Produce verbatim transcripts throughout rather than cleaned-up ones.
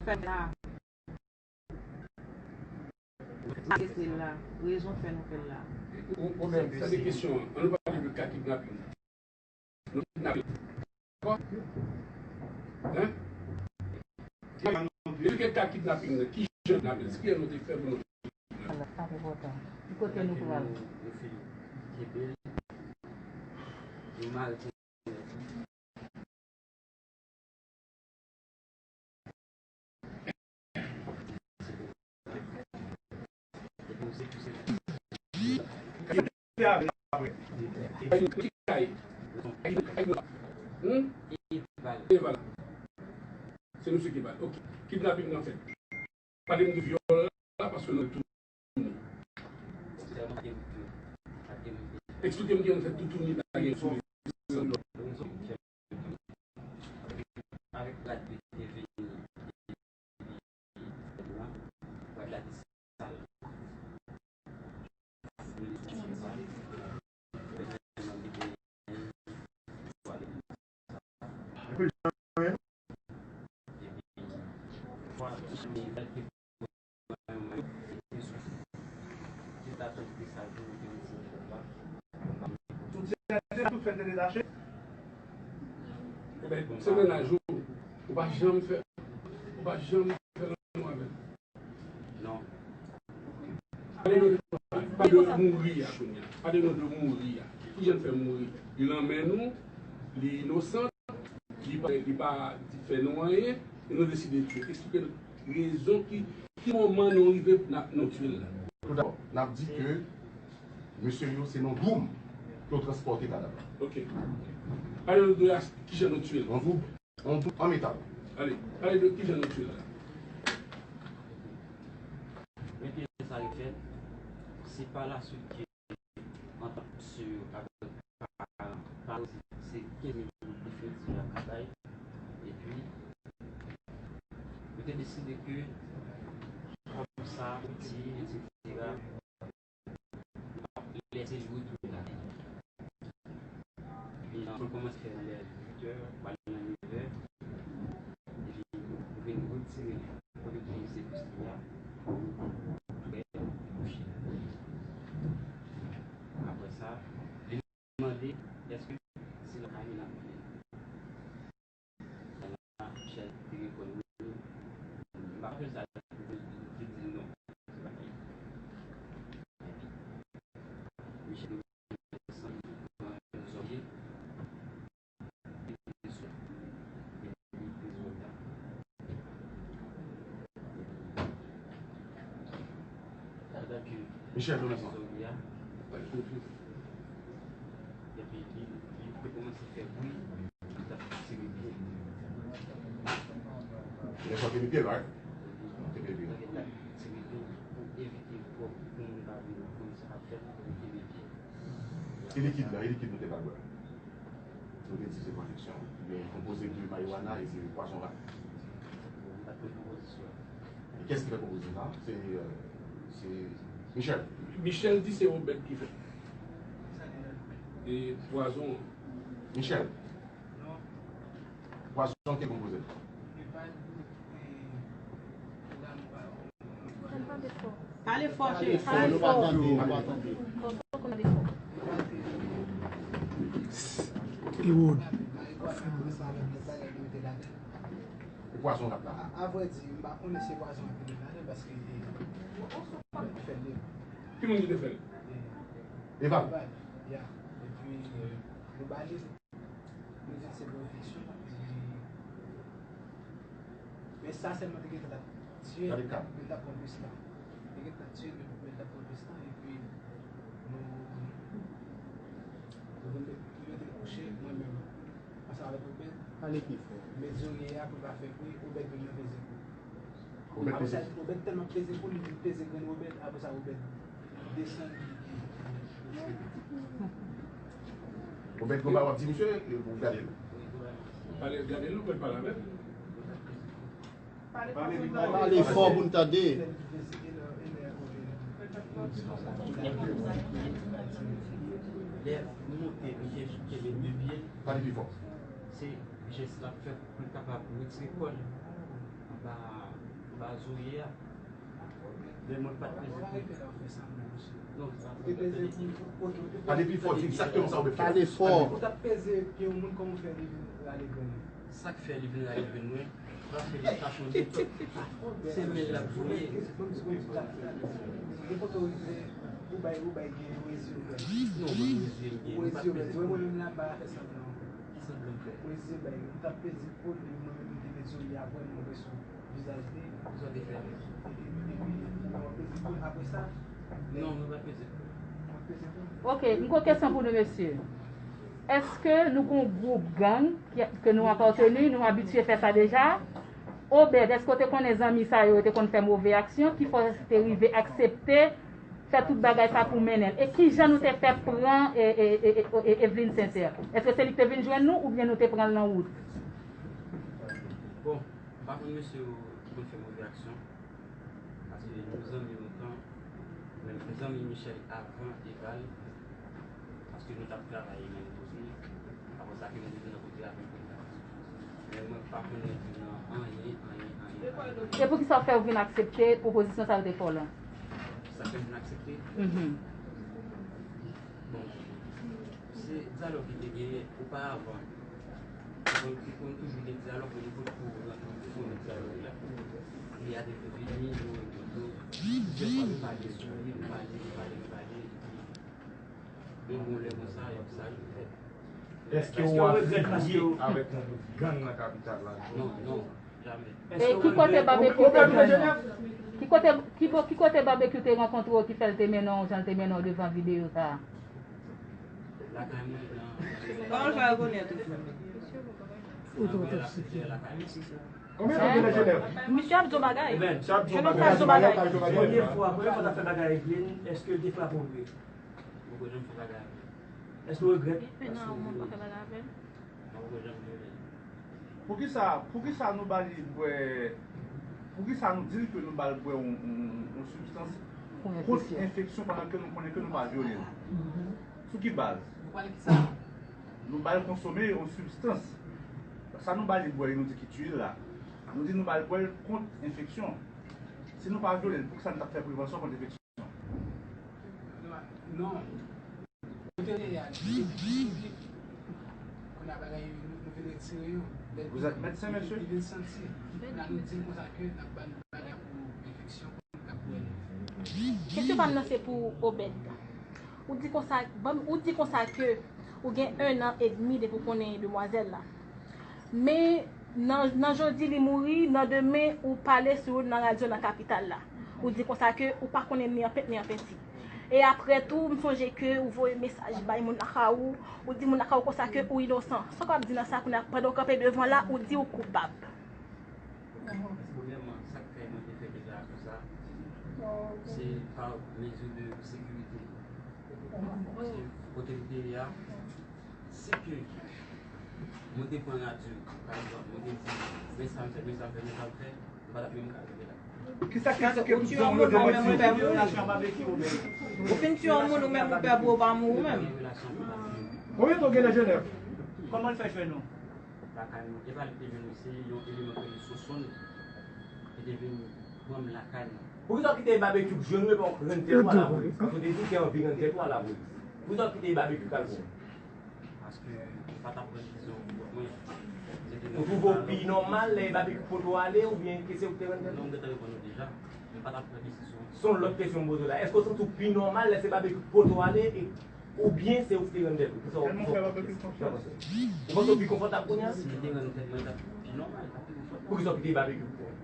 fè la. Sa se la. Rezon fè nou fè l la. Ou, ou menm, sa se kesyon an. An nou pale de ka kidnaping nan. Nou kidnape. Dakò? Hein? Depi ke ka kidnaping nan, ki jan kidnaping? Ki jan nou te fè pou nou kidnape? Sa te pòtan. Ki kote nou pral? Yo fin kenbe l. Yo mare Hmm? Eval. Se misye ki Eval. Ok. Kidnaping nan fèt. Pale m de vyòl la, paske nou tounen. Eksplike m kijan nou fè toutouni pa gen sou avèk rad de te vini rad la te sal. Tout se tout fè te detache. Ebyen, se mennaj ou, ou pa janm fè, ou pa janm fè lanmou avè l. Non. Pale nou de, pale de mouri a kounye a. Pale nou de mouri a. Ki jan l fè mouri? Li lanmen nou, li inosan, li pa, li pa fè nou anyen, e nou deside tiye. Eksplike nou rezon ki, ki moman nou rive n ap, nou tiye l la. Toudabò, n ap di ke mesye yo se nan dwoum ke yo transpòte kadav la. Ok. Pale nou de a, ki jan nou tiye l. Nan dwoum. Yon dwoum an metal. Ale, pale de kijan nou tiye l la. Men kijan sa rive fèt, se pa laswit ke antant misye yo avèk paran, paran se kenz mil goud li fè di lakay, epi yo te deside ke kòm sa, ti, etsetera, lè se jou tou la. Epi, nou kòmanse fè nan lè uit è, pral nan nevè. Epi, nou vin retire li kote tou se pis li a. Apre sa, li mande, èske se lakay li n ap mennen l? Michel te reponn wi. M pa konn sa li di l non. Se pa li. Michel te santi nan zòrye. Michel, nou nan zòrye a. Epi li, li te kòmanse fè bri, li t ap tire pye. Li t ap tire pye, right? Tire pye. Li t ap tire pye pou evite pou, pou moun ta vin konn sa k ap fèt, pou li tire pye. E likid la, e likid nou te ba l bwè? Nou te di se pwodiksyon. Li konpoze de marijuana e se pwazon rat. Li t ap fè konpozisyon. E kiyès ki fè konpozisyon sa? Se, euh, se Michel. Michel di se Obed ki fè. E pwazon an. Michel. Pwazon ki konpoze. Pale fò, cheri. Pale fò. Pale fò. E pwazon rat la. A, avrèdi, m pa konnen si pwazon rat te mete ladan, paske, e, fè l. Ki moun ki te fè l? Eval. Eval, ya. Epi, e, nou ba li. Nou di l se pwodiksyon, epi, men sa sèlman te gentan t ap tiye, men l t ap pran plis tan. Te gentan tiye, men, men l t ap pran plis tan, epi nou, nou vin met, nou mete l kouche, mwen menm, ansanm avèk Obed. Pale pi fò. Met zorye a pou l pa fè bri, Obed vin nan peze kou. Apre sa, Obed tèlman peze kou, li vin peze grenn Obed. Apre sa, Obed desann. Obed, gon bagay w ap di misye, e pou w gade l. Pale, gade l, ou pral pale avè l. Pale fò pou n tande. Lè m monte, m kenbe de pye l. Pale pi fò. Se jès l ap fè pou l kapab retire kò l. Baz ou ye a. Men mwen pa t peze pou. Non, sa Pale pi fò, di egzakteman sa w vle fè. Pale fò. Ou t ap peze pye yon moun, kòman w fè li vin rale grenn ou? Sa k fè li vin rale grenn mwen? Paske li pa konnen se men l ap voye. Depi kote w rive, ou bay, ou bay gen yon reziye w bay. Non, mwen reziye m gen. Ou reziye w bay. Ou wè mwen menm la m pa fè sanblan. Ki sanblan m fè? Ou reziye w bay. M t ap peze kòd li, mwen menm m te met sou li apre m monte sou vizaj li. Sa w te fè? Epi, epi, epi, mwen peze kòd apre sa. Non, mwen pa peze kòd. Mwen peze kòd. Ok, m gon kesyon pou nou mesye. Èske nou gon gwoup gang ki, ke nou apateni, nou abitye fè sa deja? Obed, èske w te konnen zanmi sa yo, yo te konn fè move aksyon ki fè w te rive aksepte fè tout bagay sa pou mennen l? E kijan nou te fè pran e, e, e, e, e, Evelyne Sincère? Èske se li ki te vin jwenn nou oubyen nou te pran l nan wout? Bon, m pa konn mesye yo ki konn fè move aksyon. Paske nou zanmi lontan, men m zanmi Michel avan Eval, paske nou t ap travay menm kote, apre sa ke nou te vin nan kote avèk Eval. Men mwen pa konn rete nan anyen, anyen, anyen, anyen. E poukisa w fè w vin aksepte pwopozisyon sa yo te fè w lan? Sa fè m vin aksepte? Mhm. Bon, se dyalòg ki te genyen oparavan. Mwen te konn toujou gen dyalòg, men nou potko rantre nan fon dyalòg la. Li a te vini, nou rankontre. Plizyè fwa nou pale sou li, nou pale, nou pale, nou pale, epi yon bon lè konsa, yon sa rive fèt. Èske w afilyye avèk yon gwoup gang nan kapital la? Non, non, jamè. E ki kote Babekyou te jwenn ou? Ki kote, ki, bo- ki kote Babekyou te rankontre w ki fè l te mennen w jan l te mennen w devan videyo sa a? Lakay mwen nan Kòman l fè rekonèt ou frè m? Konbyen tan w gen nan Jenèv? Misye ap di w bagay. Misye ap di w Jeune bagay. Ap di w bagay. Misye ap di w bagay. Premye fwa, premye fwa w t ap fè bagay avèk li, èske l te frape w vre? Mwen poko janm fè bagay avè l. Èske w regrèt? Depi nan yon moun pa fè bagay avè l. Mwen poko janm vyole l. Poukisa, poukisa nou ba li bwè, poukisa nou di l ke nou ba l bwè yon, yon, yon sibstans kont enfeksyon pandan ke nou konnen ke nou pa vyole l? Sou ki baz? Nou ba l konsome yon sibstans. Sa nou ba li bwè, nou di ki tiye l la. Nou di nou ba l bwè l kont enfeksyon. Si nou pa vyole l, poukisa nou t ap fè prevansyon kont enfeksyon? Non. Kote l ye a, li vin piblik. Kounye a bagay yo, nou, nou vin retire yo. Lè Vous êtes médecin, monsieur? Li vin santi. Kounye a nou di l konsa ke n ap ba l bagay pou enfeksyon pou l ka pou èl. Kesyon pa m nan se pou Obed. Ou di konsa, ban m- ou di konsa ke ou gen en an edmi depi w konnen demwazèl la. Men nan, nan jodi li mouri, nan demen ou pale sou yo nan radyo nan kapital la. Ou di konsa ke ou pa konnen ni an pent ni an penti. E apre tou, m sonje ke ou voye mesaj bay moun lakay ou, ou di moun lakay ou konsa ke ou inosan. Sa w ap di nan sa kounye a, pandan w kanpe devan la, ou di ou koupab. Premyèman, sa k fè mwen te fè deklarasyon sa a, se pa mezi de sekirite. Paske kote m te ye a, si ke mwen te pran radyo, pa egzanp, mwen te di, men sa m fè, men sa m fè, men sa m fè, m pa t ap menm ka rive la. Kisa ki eksplike tout zòn yo demanti yo? Ou fin tiye yon moun ou menm ou pè pou ou pa mouri ou menm. Konbyen tan w gen nan Jenèv? Kòman l fè jwenn ou? Lakay mwen. E pa li te jwenn mwen, se yon eleman ki rele Sosonn ki te vin pran m lakay mwen. Poukisa w kite Babekyou jwenn ou epi w rann tèt ou a lapolis? Paske w te di w te anvi rann tèt ou a lapolis. Poukisa w kite Babekyou k al pran w? Paske m pa t ap pran desizyon pou kont mwen. Ou twouve w pi nòmal lè Babekyou pote w ale oubyen ke se ou ki te rann tèt ou? Non, m gentan reponn ou deja. M pa t ap pran desizyon. Se yon lòt kesyon m poze w la. Èske w santi w pi nòmal lè se Babekyou ki pote w ale e Oubyen se ou ki te rann tèt ou? Kisa w Tèlman w fè Babekyou konfyans. Ou panse w pi konfòtab kounye a? Si m te rann tèt mwen, l t ap pi nòmal, l t ap pi konfòtab. Poukisa w kite Babekyou pran w?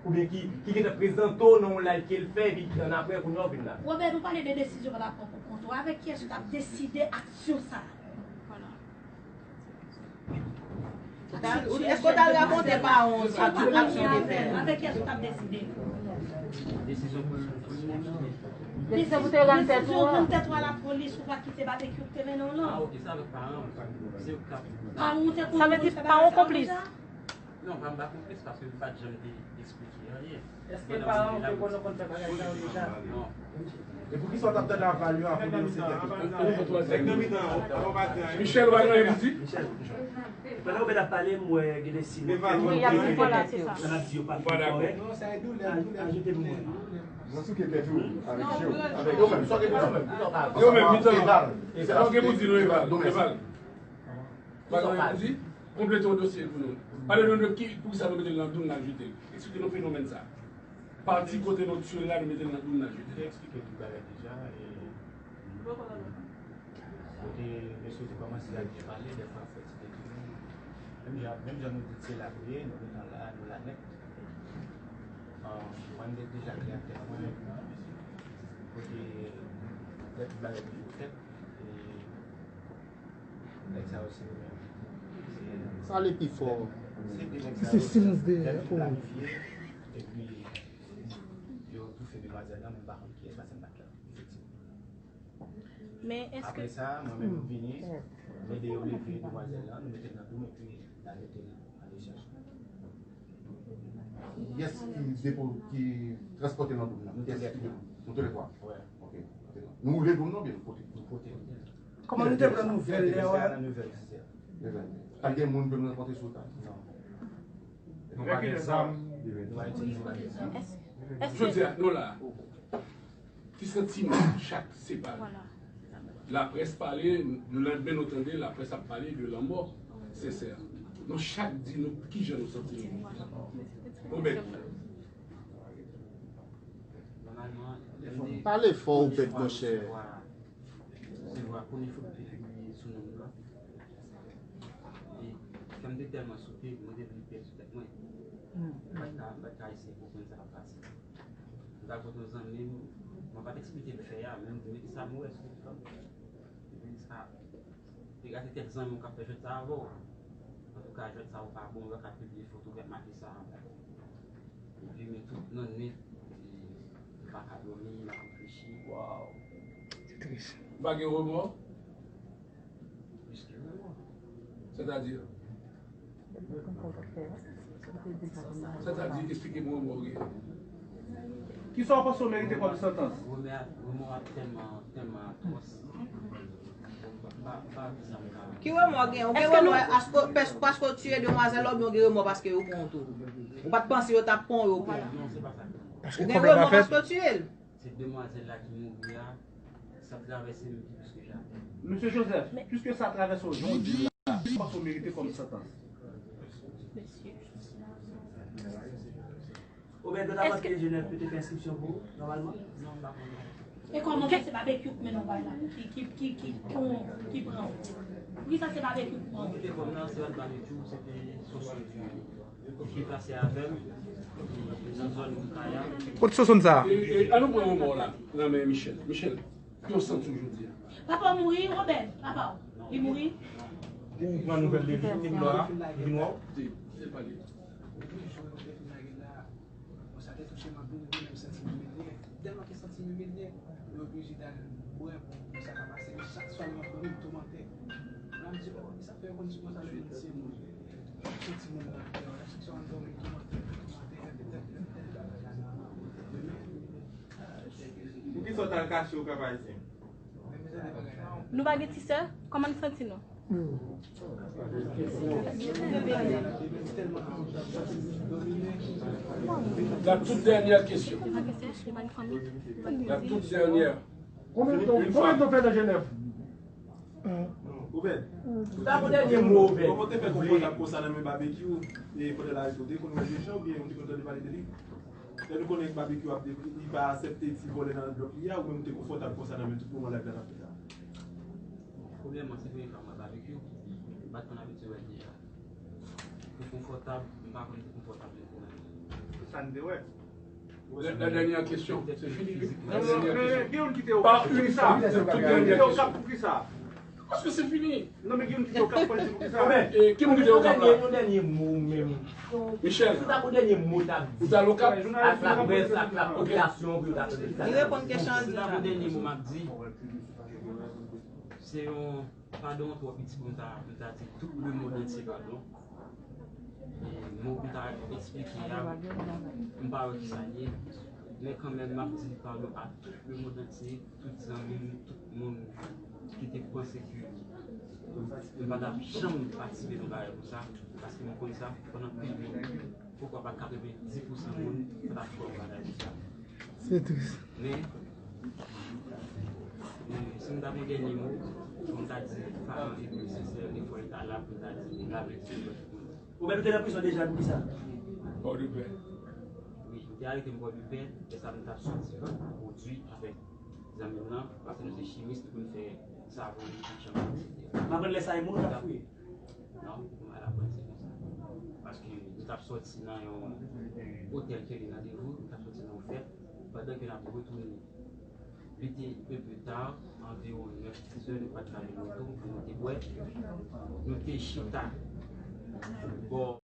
Oubyen ki, ki gentan prezante w nan yon live ke l fè, epi annapre kounye a w vin la? Robert, ou pale de desizyon w t ap pran pou kont ou. Avèk kiyès ou t ap deside aksyon sa a? Èske w t al rakonte paran w sa tout aksyon w te fè a? Avèk kiyès ou t ap deside? Desizyon pou l pou l mwen kite. Desizyon pou te rann tèt ou Desizyon an. Rann tèt ou a lapolis ou pa kite Babekyou ki te mennen w Ah, lan. ok, se avèk paran m. Se yo k t ap. Paran w te Sa vle di paran w konplis. Non, pa m pa konplis paske li pa t janm te eksplike anyen. Èske paran w te konn konn fè bagay sa yo deja? Non. E poukisa w t ap tande aval yo akote yo se tèt yo? Michel, ou pa gen anyen pou di? Pandan Obed ap pale, m wè gen de siy nan Wi, y ap di vwala, se sa. Nan ap di yo pa fin kòrèk. Ajoute pou mwen. Mwen souke tèt ou avèk je w, avèk yo menm. Sa w gen pou di yo menm? Yo menm, Mitan. Sa w gen pou di nou, Eval? Eval. Bagay pou di, konplete yon dosye pou nou. Pale nou de ki, poukisa nou mete l nan dou, n al jete l. Eksplike nou fenomèn sa. Pati kote nou tchwe l la, nou mete l nan dou, n al jete l. Eksplike tout bagay deja. Kote mesye te kòmanse a byen pale, dèfwa fè ti detounen. Menm jan, menm jan nou di se la nou ye, nou gentan la, nou la nèt. Mwen m te deja klè ak tèt mwen. Kote lè tout bagay toujou fèt. E nèg sa yo se yo menm. Pale pi fò. Se silans dèyè. Planifye, epi yo toufe demwazèl lan, men m pa konn kiyès, paske m pa t la. Men èske Apre sa, mwen menm m vini, m ede yo leve demwazèl lan, nou mete l nan dou m epi n al mete l nan dechaj. Kiyès ki depo, ki transpòte nan dou m nan? Kiyès ki depo? Nou toulètwa? Wè. Ok. Nou woule dou m nan oubyen nou pote? Nou pote l. Kòman nou te pran nouvèl lè yo? Nan neuf heures, dix heures. Pa t gen moun ke nou rankontre sou wout la? Non. Nou pa gen zam? Nou pa itilize bagay sa. Èske Jodi a, nou la. Ki santiman chak separe? Laprès pale, lelandmen nou tande laprès ap pale de lanmò Sensè. Nou chak di nou kijan nou santi nou. Obed. Pale fò, Obed, monchè. Resevwa premye foto ki pibliye sou non m nan. E kè m te tèlman souke, mwen te vle pèdi tèt mwen. M pa t ka, m pa t ka eseye konprann sa k ap pase. M t al kote yon zanmi m, mwen pa t eksplike l fè a, men m di, men kisa m wè sou fanm? Epi sa, te gate kèk zanmi w k ap fè jwèt sa avè w. Antouka, jwèt sa ou pa bon, ou pa ka pibliye foto w k ap make sa. Epi men tout nan nwit, m pa ka dòmi, m ap reflechi. Waw. Se tris. Ou pa gen remò? Plis ke remò. Sètadi? Sètadi, eksplike mwen remò w gen. Kisa w panse w merite kòm santans? Remò a tèlman, tèlman atwòs. Pa, pa, pa di sa m ka. Ki remò w gen? Ou gen remò paske, paske w tiye demwazèl la oubyen w gen remò paske yo pran w tou? Ou pa t panse yo t ap pran w, yo pran w? Non, se pa sa. Ou gen remò paske w tiye l? Se demwazèl la ki mouri a, sa travèse m pi plis ke jamè. Mesye Joseph, piske sa travèse w jan w di l la, kisa w panse w merite kòm santans? Mesye. Obed, yo ta mande Jenèf pou te fè enskripsyon pou ou, nòmalman? Non, m pa konnen. E kòman fè se babekyou k mennen w bay la? Ki, ki, ki, ki, ki, ki pran w? Poukisa se babekyou k pran w? Mwen kite kòm nan, se pa t babekyou, se te sosyo ki, ki pase avè m, nan zòn Wout Kaya. Kot soson sa? E, e, an nou pran remò la nan men Michel. Michel, ki w santi w jodi a? Papa w mouri, Obed, papa w. Li mouri? Ou pran nouvèl de li, li mò a, li mò. Di, di pale. Wi, jan Obed lage la, bon, sa te touche m anpil, mwen menm santi m imilye. M tèlman te santi m imilye, mwen oblije t al bwè pou, pou sa pa pase. Men chak swa li rankontre m, m toumante. La, m di, oh, sa fè yo konn di konsa, men se moun. Tout timoun nan, chak swa m dòmi, m toumante, m toumante, epi tèt, tèt, tèt, tèt, tèt. Poukisa w t al kache Okap Ayisyen? Nou pa gen ti sè? Kòman n santi nou? La toute dernière question. La toute dernière. Konbyen tan, konbyen tan w fè nan Jenèv? Obed, ou ta pou dènye mo, Obed. Kòman w te fè konfòtab konsa nan men Babekyou? E pandan l arete w, te konn wè Dejan oubyen ou te konn tande pale de li? Lè nou konnen Babekyou ap, li pa aksepte ti vòlè nan blòk li a, ou menm ou te konfòtab konsa nan men tout moman live la n ap fè a? Premyèman, se premye fwa m wè Babekyou. M pa t konn abitye wè l deja. Pou konfòtab, m pa konn pou konfòtab menm pou mwen. Se sa n te wè. La, la dernière question, c'est fini. La Non, non, dernière men question. Ki moun ki te Okap pou ki sa? Ki moun ki te Okap pou ki sa? Paske se fini. Non, men ki moun ki te Okap pou ki sa? E ki moun ki te Okap la? Yon dènye mo menm. Michel, Sou ta pou dènye mo ta di. Ou t al Okap? Ak laprès, ak lapopilasyon pou yo ta tande sa. Li reponn kesyon an Se di ta la. Pou dènye mo m ap di. Se yon padon twò piti pou m ta, pou m ta di tout lemonn antye padon. E mo Eksplike a, m pa wè ki sa l ye, men kanmenm m ap di padon a tout lemonn antye, tout zanmi m, tout moun ki te panse ke m pa t ap janm patisipe nan bagay konsa, paske m konn sa, konn anpil moun, poukwa pa katrevenndis pousan moun pa t ap fè yon bagay konsa. Se tris. Men, men si m ta gen yon dènye mo, m ta di paran Ebre Sensè, defwa li ta la pou l ta di, lave ti. Ou menm te nan prizon deja pou kisa? Pòdepè. Wi, yo te arete m Pòdepè, lè sa m t ap soti pwodui avèk zanmi m nan, paske nou se chimis, nou konn fè savon, nou konn chanm, etsetera. M aprann lè sa e moun k ap fouye. Non, m al aprann se konsa. Paske nou t ap soti nan yon otèl ke li nan Devou, nou t ap soti nan yon fèt, pandan ke n ap retounen. Li te un peu tard, anviwon nèf, dis zè, nou pa t ka jwenn moto pou nou te bwè. Nou te chita bò